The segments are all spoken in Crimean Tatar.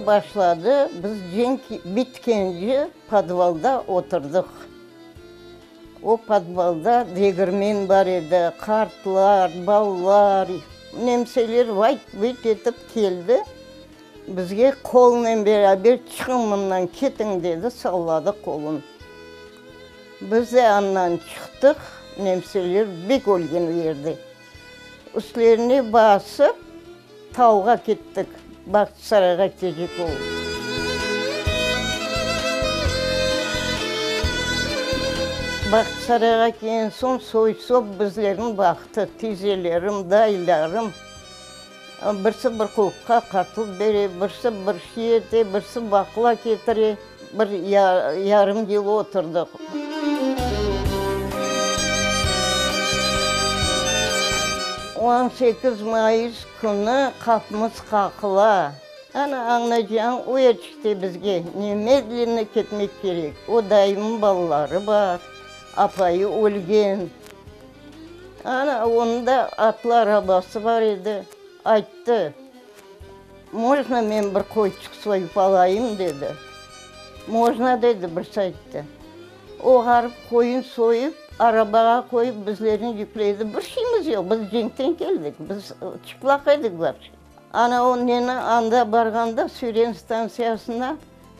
Cenk başladı, biz cenk bitkence podvalda oturdıq. O podvalda degirmen bar edi, qartlar, balalar, nemseler vayt-vuyt etip keldi, bizge qolnen beraber çıqıñ mından, ketiñ dedi, salladı qolun. Biz de andan çıqtıq, nemseler bek ölgen o yerde. Üstlerine basıp, tauğa kettik, Bağçasarayğa ketecek olıp. Bağçasarayğa kelgen soñ, soy-sop bizlerni baqtı, tizelerim, dayılarım. Birisi bir qopqa qartop bere, birisi bir şey ete, birisi baqla ketire. Bir yarım yıl oturdıq. On sekiz mayıs künü qapımız qaqıla. Ana, añlaycağıñ, o erçikte bizge nemedlenno ketmek kerek. O dayımnıñ balaları bar, apayı ölgen. Ana, onıñ da atlı arabası bar edi. Ayttı. Mojno men bir qoyçıq soyıp alayım, dedi. Mojno, dedi, birisi ayttı. O ğarip qoyun soyıp, arabağa qoyıp, bizlerni yükledi. Bir şeyimiz yoq, biz cenkten keldik, biz çıplaq edik vapşe. Ana o neni anda barğanda Süren stantsiyasına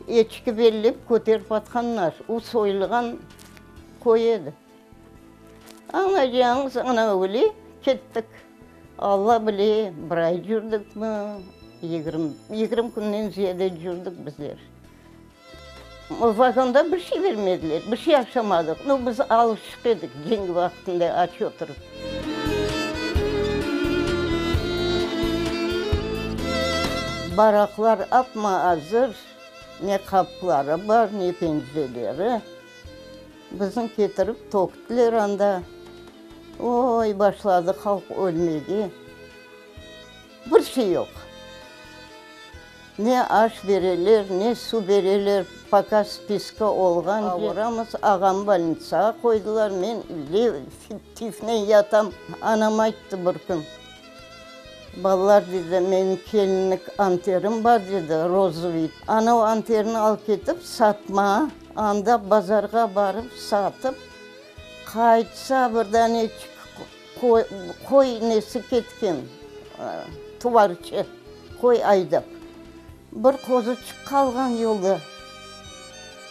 eçki bellep köterip atqanlar. O soyulğan qoy edi. Añlaycağıñız, ana öyle kettik. Alla bile, bir ay cürdikmi, 20, 20 künden ziyade cürdük bizler. Vagonda bir şey bermediler, bir şey aşamadıq. No, biz alışıq edik cenk vaqtında aç oturıp. Baraklar apma azır, ne qapıları bar, ne pencereleri. Bizni ketirip töktüler anda. Oy, başladı halq ölmege. Bir şey yoq. Ne aş bereler, ne suv bereler, poka spiska olğance. Ağuramız, ağamı bolnitsağa qoydılar, men tifnen yatam. Anam ayttı bir kün, balalar, dedi, menim kelinlik anterim bar, dedi, rozovıy. Ana o anterni alıp ketip satma, anda bazarğa barıp satıp, Qaytsa, bir daneçik qoy nesi ketken, tuvarçı, qoy aydap. Bir qozuçıq qalğan yolda.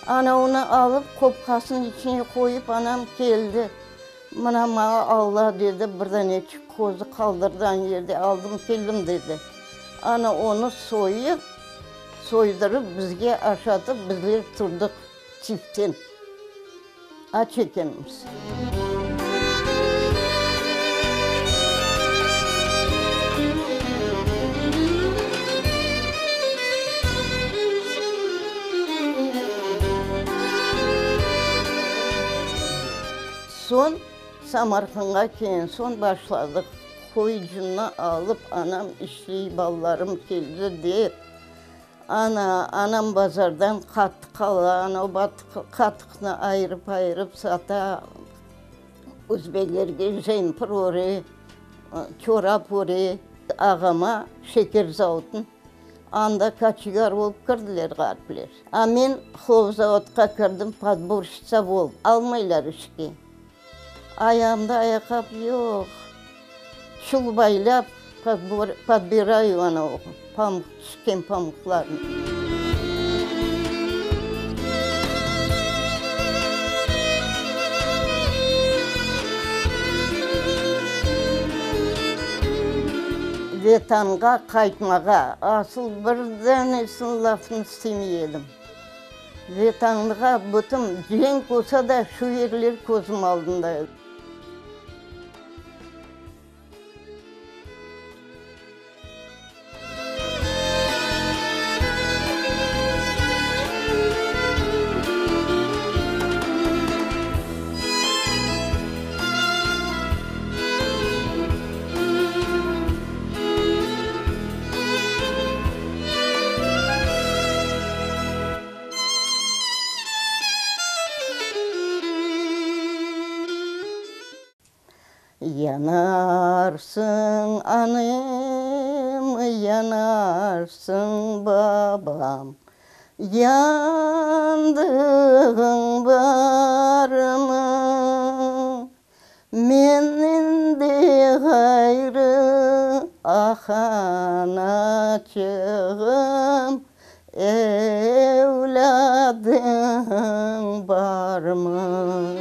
Ana onı alıp, qopqasınıñ içine qoyıp, anam keldi. Mına maña Alla, dedi, bir daneçik qozu qaldırdı an yerde, aldım keldim, dedi. Ana onı soyıp, soydurıp, bizge aşatıp, bizler turdıq tiften. Aç ekenmiz. Soñ Samarqandğa kelgen soñ başladıq, qoyucını alıp, anam işley, balalarım keldi dep. Ana, anam bazardan qatıq ala, ana o qatıqnı ayırıp-ayırıp sata, özbeklerge jempir öre, çorap öre. Ağama şeker zavodın, anda koçegar olıp kirdiler ğaripler. A men hlovzavodqa kirdim, podborşçitsa olıp, almaylar işke. Ayağımda ayaqqap yoq, çul baylap podbirayu ana o pamuq, tüşken pamuqlarnı. Vetanğa qaytmağa asıl bir danesiniñ lafını istemey edim. Vetanğa bütün cenk olsa da şu yerler közüm aldında. Yanarsıñ, anam, yanarsiñ. Yanarsıñ, babam, yandığıñ barmı? Menden de ğayrı, ah, anaçığım, evlâdıñ barmı?